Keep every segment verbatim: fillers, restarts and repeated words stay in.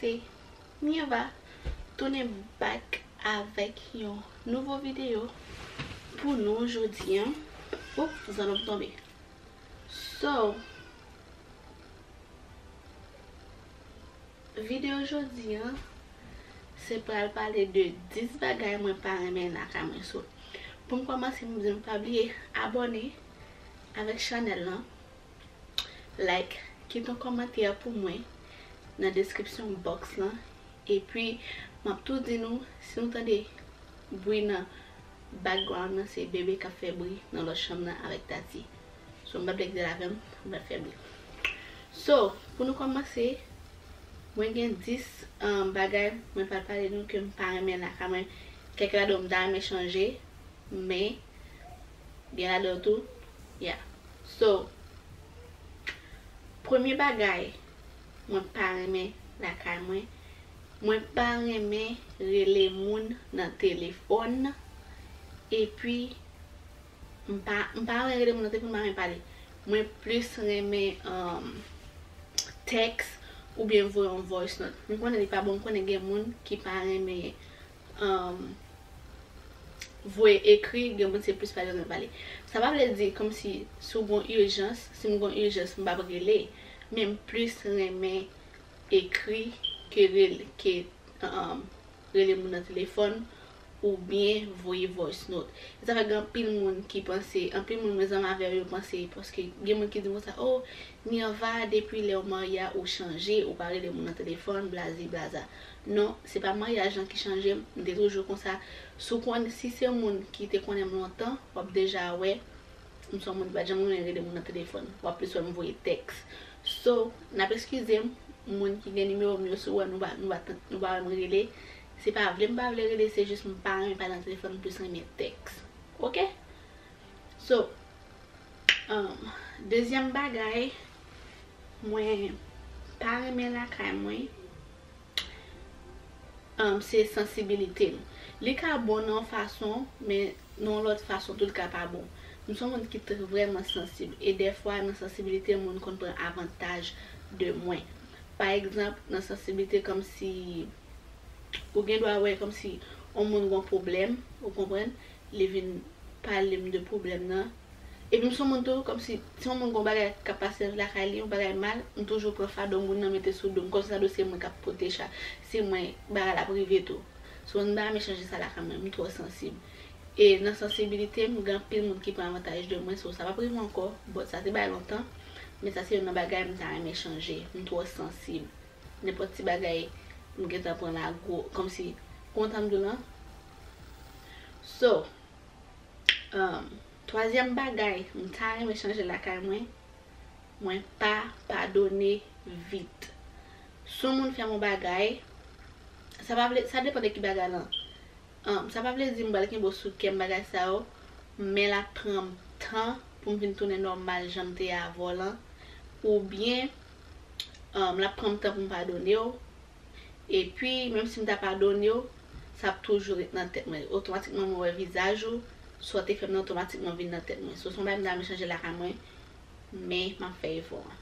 Se Nieva tounen back avèk yon nouvo videyo pou nou jodi an. Oop, zanmi m tonbe. So, videyo jodi an, se pral pale de dis bagay mwen pa renmen lakay mwen. So, pou m kòmanse, m di nou pa bliye abòne avèk chanèl lan, like, kite yon kòmantè pou mwen nan description box lan. Epi, m ap tou di nou, si nou tande bri nan background nan, se bebe k ap fè bri nan lòt chanm nan avèk Tati. So, m pa vle ki l avè m, m ap fè bri. So, pou nou kòmanse, mwen gen dis, um, bagay mwen pral pale nou ke m pa renmen lakay mwen. Kèk ladan yo m ta renmen chanje, men gen ladan yo tou, yeah. So, premye bagay mwen pa renmen lakay mwen, mwen pa renmen rele moun nan telefòn. Epi, m pa, m pa renmen rele moun nan telefòn, m pa renmen pale. Mwen plis renmen, um, tèks oubyen voye yon voice note. M konnen li pa bon, m konnen gen moun ki pa renmen, um, voye ekri, gen moun se plis pale yo renmen pale. Sa pa vle di kòmsi si w gon ijans, si m gon ijans, m p ap rele. Men m plis renmen ekri ke rele, ke, um, rele moun nan telefòn oubyen voye voice note. E sa fè gen anpil moun ki panse, anpil moun mwen zanmi avè yo, yo panse, paske gen moun ki di m konsa, "Oh, Nieva, depi lè w marye a, ou chanje, ou pa rele moun nan telefòn, blazi blaza." Non, se pa maryaj lan ki chanje m, m te toujou konsa. Si w konn, si se moun ki te konnen m lontan, w ap deja wè m se yon moun ki pa t janm renmen rele moun nan telefòn. W ap plis wè m voye tèks. So, n ap eskize m, moun ki gen nimewo m yo, si w wè nou pa, nou pa, nou pa wè m rele, se pa vle m pa vle rele, se jis m pa renmen pale nan telefòn, m plis renmen tèks. Oke? So, um, dezyèm bagay mwen pa renmen lakay mwen, um, se sansibilite m. Li ka bon nan yon fason, men nan yon lòt fason tou li ka pa bon. M se yon moun ki t-, vrèman sansib, e dèfwa nan sansibilite m, moun konn pran avantaj de mwen. Pa egzanp, nan sansibilite kòmsi ou gen dwa wè kòmsi yon moun gon pwoblèm, ou konprann, li vin pale m de pwoblèm nan. Epi m se yon moun tou, kòmsi, si yon moun gon bagay k ap pase lakay li, yon bagay mal, m toujou pran fado moun nan mete sou do m, kòmsi sa dwe se mwen k ap pote cha, se mwen bagay la ap rive tou. So, m pa renmen chanje sa lakay mwen, m twò sansib. E nan sansibilite m, gen anpil moun ki pran avantaj de mwen, so sa p ap rive ankò, but sa te bay lontan, men sa se youn nan bagay m ta renmen chanje, m twò sansib. Nenpòt ti bagay, m gentan pran la gwo, kòmsi, kontan m di w lan. So, um, twazyèm bagay, m ta renmen chanje lakay mwen, mwen pa padone vit. Si yon moun fè m yon bagay, sa pa vle, sa depann de ki bagay lan. Um, sa pa vle di m pral kenbe w sou kè m bagay sa yo, men l ap pran m tan pou m vin tounen nòmal jan m te ye avè w lan, oubyen, um, l ap pran m tan pou m padone w. Epi, menm si m ta padone w, sa ap toujou ret nan tèt mwen. Otomatikman, mwen wè vizaj ou, sa w te fè m nan otomatikman vin nan tèt mwen. So, se yon bagay m ta renmen chanje lakay mwen, men m ap fè efò an.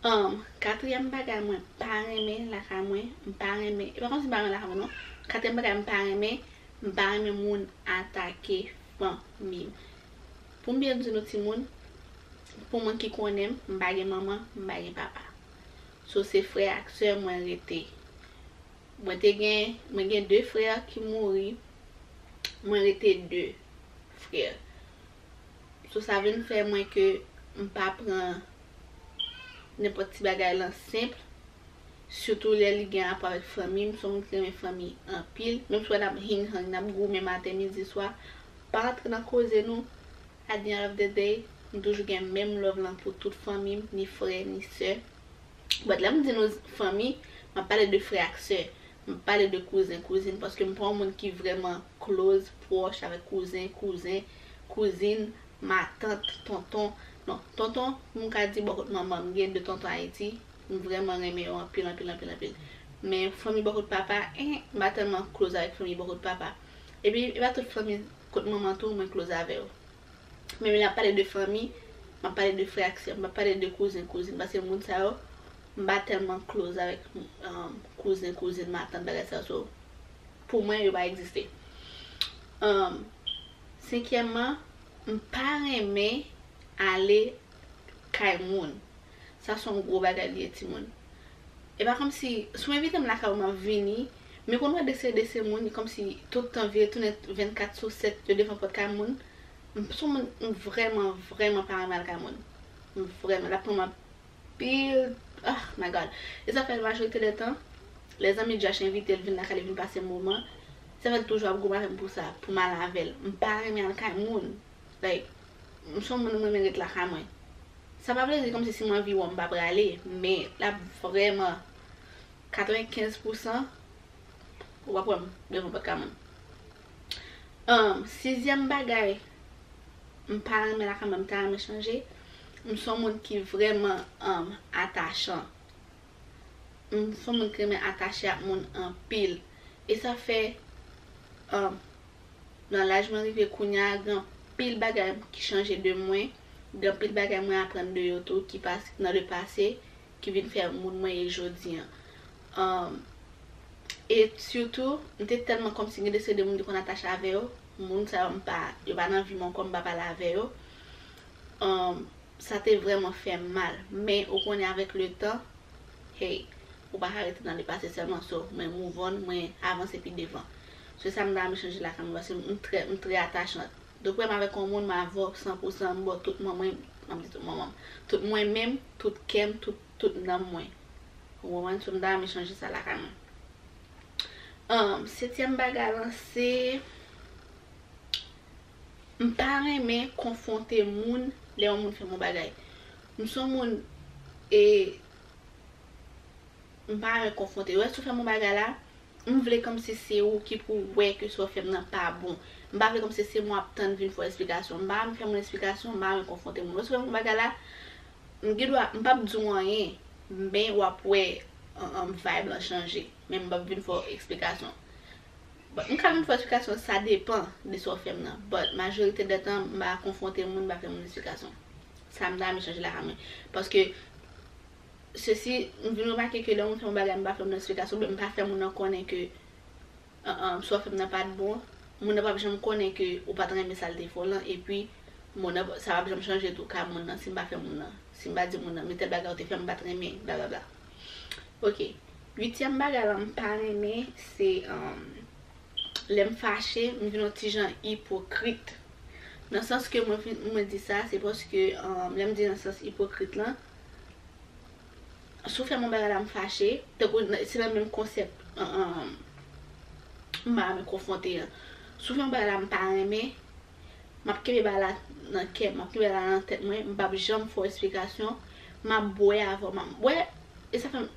Um, katriyèm bagay mwen pa renmen lakay mwen, m pa renmen, e pa kòmsi m pa renmen lakay mwen non. Katriyèm bagay m pa renmen, m pa renmen moun atake fanmi m. Pou m byen di nou timoun, pou moun ki konnen m, m pa gen manman, m pa gen papa. So se frè ak sè mwen rete. Mwen te gen, mwen gen de frè ki mouri, mwen rete de frè. So sa vin fè mwen ke m pa pran nenpòt ti bagay lan senp, sitou lè li gen rapò avèk fanmi m. M se yon moun ki renmen fanmi anpil. Menm si w wè n ap hing hang, n ap goumen maten, midi, swa, pa rantre nan koze nou. At the end of the day, m toujou gen menm love lan pou tout fanmi m, ni frè, ni sè. But lè m di nou fanmi, m ap pale de frè ak sè. M ap pale de kouzen, kouzin, paske m pa yon moun ki vrèman close, pwòch avèk kouzen, kouzen, kouzin, matant, tonton. Non, tonton, m ka di bò kot manman m, m gen de tonton Ayiti, m vrèman renmen yo anpil, anpil, anpil, anpil. Men fanmi bò kot papa, en, m pa tèlman close avèk fanmi bò kot papa. Epi, e pa tout fanmi kot manman tou mwen close avè yo. Men lè m ap pale de fanmi, m ap pale de frè ak sè, m ap pale de kouzen, kouzin, paske moun sa yo, M pa tèlman close avèk um, kouzen, kouzin, matant, bagay sa. So, pou mwen, yo pa egziste. Um, senkyèmman, m pa renmen ale kay moun. Sa se yon gwo bagay li ye, timoun. E pa kòmsi, si w envite m lakay ou, m ap vini, men konn wè de se, de se moun, kòmsi tout tan vire tounen vennkat sou sèt, yo devan pòt kay moun. M se yon moun, m vrèman, vrèman pa renmen al kay moun. M vrèman, l ap pran m anpil, oh my God. E sa fè majorite de tan, lè zanmi Josh envite l vin lakay li vin pase moman, sa fè l toujou ap goumen avè m pou sa, pou m al avè l. M pa renmen al kay moun. Like, m se yon moun m renmen ret lakay mwen. Sa pa vle di kòmsi si m anvi wè w m pa prale, men l ap vrèman katrevenkenz pousan ou p ap wè m devan pòt kay mwen. Um, sizyèm bagay m pa renmen lakay mwen, m ta renmen chanje, m se yon moun ki vrèman um, atachan. M se yon moun ki renmen atache ak moun anpil. E sa fè, um, nan laj mwen rive kounye a, gen anpil bagay ki chanje de mwen, gen anpil bagay mwen aprann de yo tou ki pase nan le pase, ki vin fè moun mwen ye jodi an. Um, e sitou, m te tèlman kòmsi gen de se de moun ki konn atache avè yo, moun sa yo m pa, yo pa nan vi m ankò, m pa pale avè yo. Um, sa te vrèman fè m mal. Men ou konnen avèk le tan, hey, ou pa ka rete nan le pase sèlman, so mwen move on, mwen avanse pi devan. Se sa m ta renmen chanje lakay mwen, paske m trè, m trè atachan. Depi w wè m avèk yon moun, m avè w san pou san, m ba w tout mwen, mwen, m ap di tout mwen, mwen, tout mwen menm, tout kè m, tout, tout nanm mwen. Ou konprann? So m ta renmen chanje sa lakay mwen. Um, setyèm bagay lan se, m pa renmen konfwonte moun lè yon moun fè m yon bagay. M se yon moun, e, m pa renmen konfwonte. Wè, si w fè m yon bagay la, m vle kòmsi se ou ki pou wè ke sa w fè m nan pa bon. M pa vle kòmsi se mwen w ap tann vin fè w esplikasyon. M pa renmen fè moun esplikasyon, m pa renmen konfwonte moun. Wè, si w fè m yon bagay la, m gen dwa, m p ap di w anyen, men w ap wè, um, um, vibe lan chanje. Men m p ap vin fè w esplikasyon. But, m ka vin fè w esplikasyon, sa depan de sa w fè m nan. But, majorite de tan, m pa konfwonte moun, m pa fè moun esplikasyon. Sa m ta renmen chanje lakay mwen. Paske, se si m vin remake ke lè yon moun fè yon bagay, m pa fè moun nan esplikasyon, oubyen m pa fè moun nan konnen ke, uh, uh, sa w fè m nan pa t bon, moun nan p ap janm konnen ke ou pa t renmen sa l te fè w lan, epi moun nan, sa p ap janm chanje tou ka moun nan, si m pa fè moun nan, si m pa di moun nan, men tèl bagay ou te fè m, m pa t renmen, blablabla. Ok. Uityèm bagay la m pa renmen, se, um, lè m fache, m vin yon ti jan ipokrit. Nan sans ke mwen, mwen di sa, se paske, um, lè m di nan sans ipokrit lan, si w fè m yon bagay la, m fache, tankou se nan menm konsèp, um, um, m pa renmen konfwonte an. Si w fè m yon bagay la, m pa renmen, m ap kenbe bagay la nan kè m, m ap kenbe bagay la nan tèt mwen, m p ap janm fè w esplikasyon, m ap bwè avè w, m ap bwè, e sa fè m,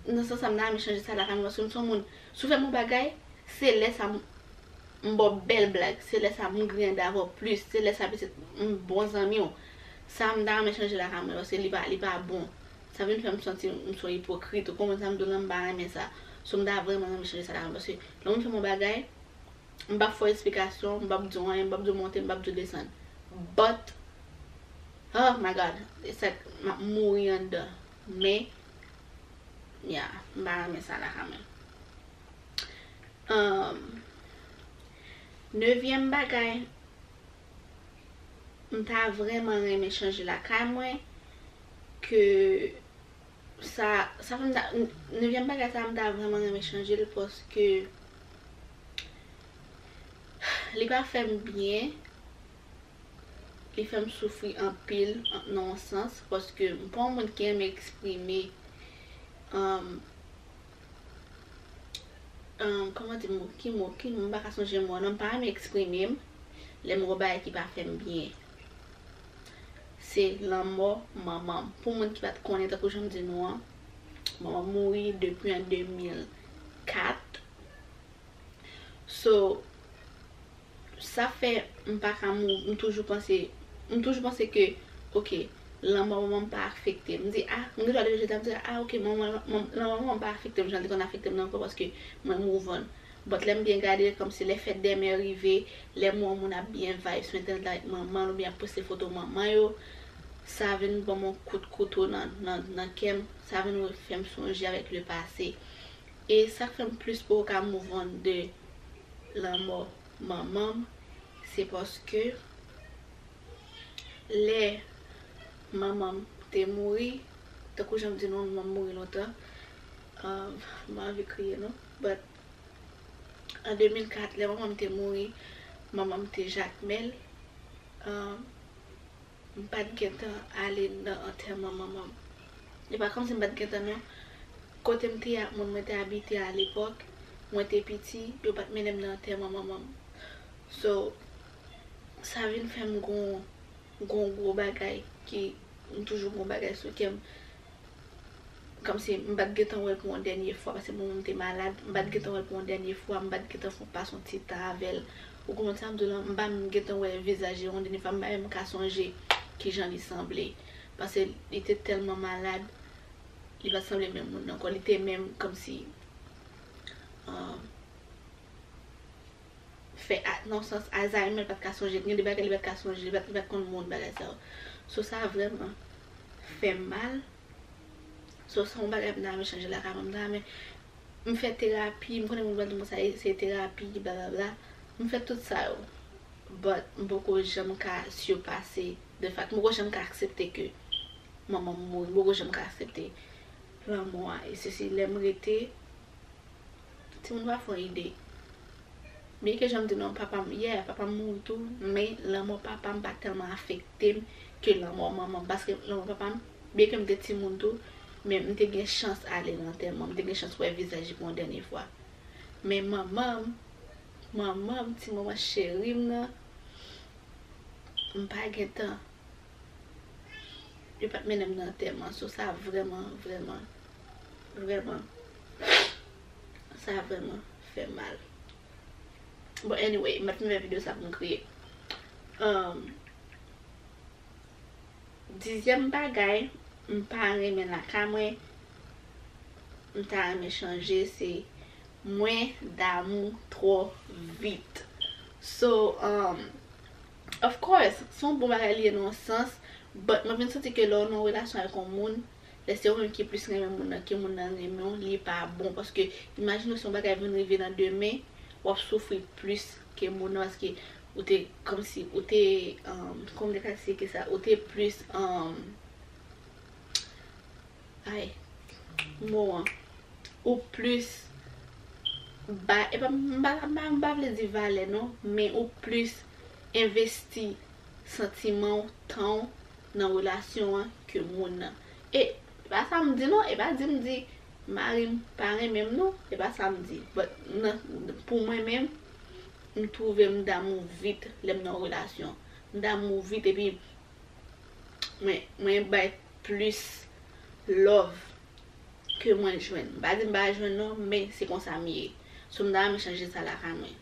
nan sans sa, m ta renmen chanje sa lakay mwen, paske m se yon moun, si w fè m yon bagay, se lè sa m, m ba w bèl blag, se lè sa m griyen avè w plis, se lè sa pitit m bon zanmi w. Sa m ta renmen chanje lakay mwen, paske li pa, li pa bon. Sa vin fè m santi m se yon ipokrit, ou konprann sa m di w lan, m pa renmen sa. So m ta vrèman renmen chanje sa lakay mwen, paske lè yon moun fè m yon bagay, m p ap fè w esplikasyon, m p ap di w anyen, m p ap di w monte, m p ap di w desann. But, oh my God, it's like, m ap mouri anndan. Men, yeah, m pa renmen sa lakay mwen. Um, nevyèm bagay, m ta vrèman renmen chanje lakay mwen, ke sa, sa fè m ta, nevyèm bagay sa, m ta vrèman renmen chanje l, paske li pa fè m byen, li fè m soufri anpil, an, nan yon sans, paske m pa yon moun ki renmen eksprime, um, um, kòman di mo, ki mo, ki mo, m pa ka sonje mo an non, m pa renmen eksprime m lè m wè bagay ki pa fè m byen. Se lanmò manman m. Pou moun ki pa t konnen, tankou jan m di nou an, manman m mouri depi an de mil kat. So, sa fè m pa ka mou-, m toujou panse, m toujou panse ke, ok, lanmò manman m pa afekte m. M di, ah, m gen dwa leve jodi a, m di, ah, ok, manman, manman, lanmò manman m pa afekte m jan li konn afekte m nan ankò, paske mwen move on. But lè m byen gade, kòmsi lè fèt dè mè rive, lè m wè yon moun ap byen vibe sou entènèt la avèk manman l oubyen ap poste foto manman yo, Sa vin ban m yon kout kouto nan, nan, nan kè m. Sa vin fè m sonje avèk le pase. E sa k fè m plis poko ka move on de lanmò manman m, se paske lè manman m te mouri, tankou jan m di nou, manman m mouri lontan. Um, m anvi kriye, non. But, an de mil kat, lè manman m te mouri, manman m te Jakmèl. Um, m pa t gentan ale nan antèman manman m. E pa kòmsi m pa t gentan, non. Kote m te ye ak moun mwen te abite a lepòk, mwen te piti, yo pa t mennen m nan antèman manman m. So, sa vin fè m gon, gon gwo bagay ki, m toujou gon bagay sou kè m. Kòmsi m pa t gentan wè l pou yon dènye fwa, paske manman m te malad, m pa t gentan wè l pou yon dènye fwa, m pa t gentan fè, pase yon ti tan avè l. Ou konprann sa m di w lan, m pa menm gentan wè vizaj li yon dènye fwa, m pa menm ka sonje kijan li sanble. Paske li te tèlman malad, li pa t sanble menm moun nan ankò. Li te menm kòmsi, um, fè a, nan sans Alzheimer, li pa t ka sonje, gen de bagay li pa t ka sonje, li pa t, li pa t konn moun, bagay sa yo. So, sa vrèman fè m mal. So, se yon bagay m ta renmen chanje lakay mwen, m ta renmen, m fè terapi, m konnen moun pral di m konsa, e, se terapi, blablabla. M fè tout sa yo. But, m poko janm ka sipase, de fact, m poko janm ka aksepte ke manman m mouri, m poko janm ka aksepte lanmò a. E se si lè m rete, timoun pa fè yon ide. Byen ke jan m di nou, papa m, yeah, papa m mouri tou, men lanmò papa m pa tèlman afekte m ke lanmò manman m. Paske lanmò papa m, byen ke m te timoun tou, men m te gen chans ale nan antèman, m te gen chans wè vizaj li pou yon dènye fwa. Men manman m, manman m, ti manman cheri m nan, m pa gen tan. Yo pa t mennen m nan antèman, so sa vrèman, vrèman, vrèman, sa vrèman fè m mal. Bon, anyway, m pa t fin fè videyo sa pou m kriye. Um, dizyèm bagay m pa renmen lakay mwen, m ta renmen chanje, se mwen damou twò vit. So, um, of course, se yon bon bagay li ye nan yon sans, but mwen vin santi ke lè w nan yon relasyon avèk yon moun, lè se ou menm ki plis renmen moun nan ke moun nan renmen w, li pa bon. Paske, imajine w si yon bagay vin rive nan demen, w ap soufri plis ke moun nan, paske ou te, kòmsi, ou te, um, kòman m te ka eksplike sa, ou te plis, um, ay, mo an, ou plis ba, e pa, m pa, m pa, m pa vle di valè non, men ou plis envesti santiman w, tan w nan relasyon an ke moun nan. E pa sa m di non, e pa di m di mari m pa renmen m non, e pa sa m di. But nan, pou mwen menm, m twouve m damou vit lè m nan yon relasyon. M damou vit epi mwen, mwen bay plis love ke mwen jwenn. M pa di m pa jwenn non, men se konsa m ye. So m ta renmen chanje sa lakay mwen.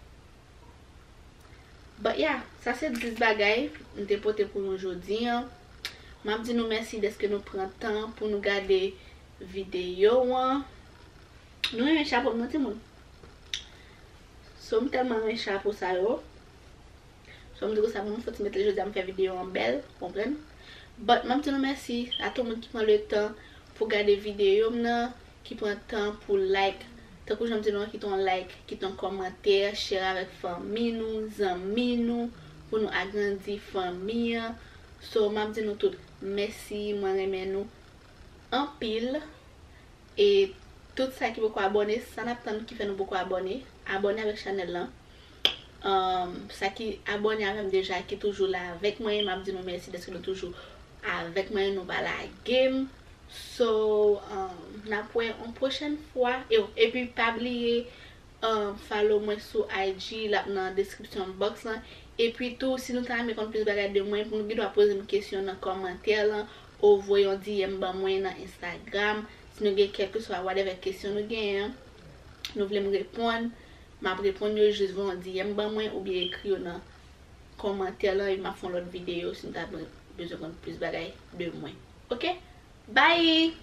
But yeah, sa se dis bagay m te pote pou nou jodi an. M ap di nou mèsi dèske nou pran tan pou nou gade videyo an. Nou renmen chapo m non timoun. So m tèlman renmen chapo sa yo. So m di konsa pou m soti mete jodi a m fè videyo an bèl, konprann? But m ap di nou mèsi a tout moun ki pran le tan pou gade videyo m nan, ki pran tan pou like. Tankou jan m di nou an, kite yon like, kite yon kòmantè, share avèk fanmi nou, zanmi nou, pou nou agrandi fanmi an. So m ap di nou tout mèsi, mwen renmen nou anpil. E tout sa ki poko abòne, sa n ap tann ki fè nou poko abòne, abòne avèk chanèl lan. Um, sa ki abòne avè m deja, ki toujou la avèk mwen, m ap di nou mèsi dèske nou toujou avèk mwen, nou pa lage m. So, um, n ap wè yon pwochèn fwa. E, epi pa bliye, um, follow mwen sou I G, l ap nan description box lan. Epi tou, si nou ta renmen konn plis bagay de mwen, nou gen dwa poze m kesyon nan kòmantè lan, ou voye yon D M ban mwen nan Instagram. Si nou gen kèlkeswa whatever kesyon nou genyen, nou vle m reponn, m ap reponn yo, jis voye yon D M ban mwen oubyen ekri yo nan kòmantè lan, epi m ap fè yon lòt videyo si nou ta bezwen konn plis bagay de mwen. Oke? Bye!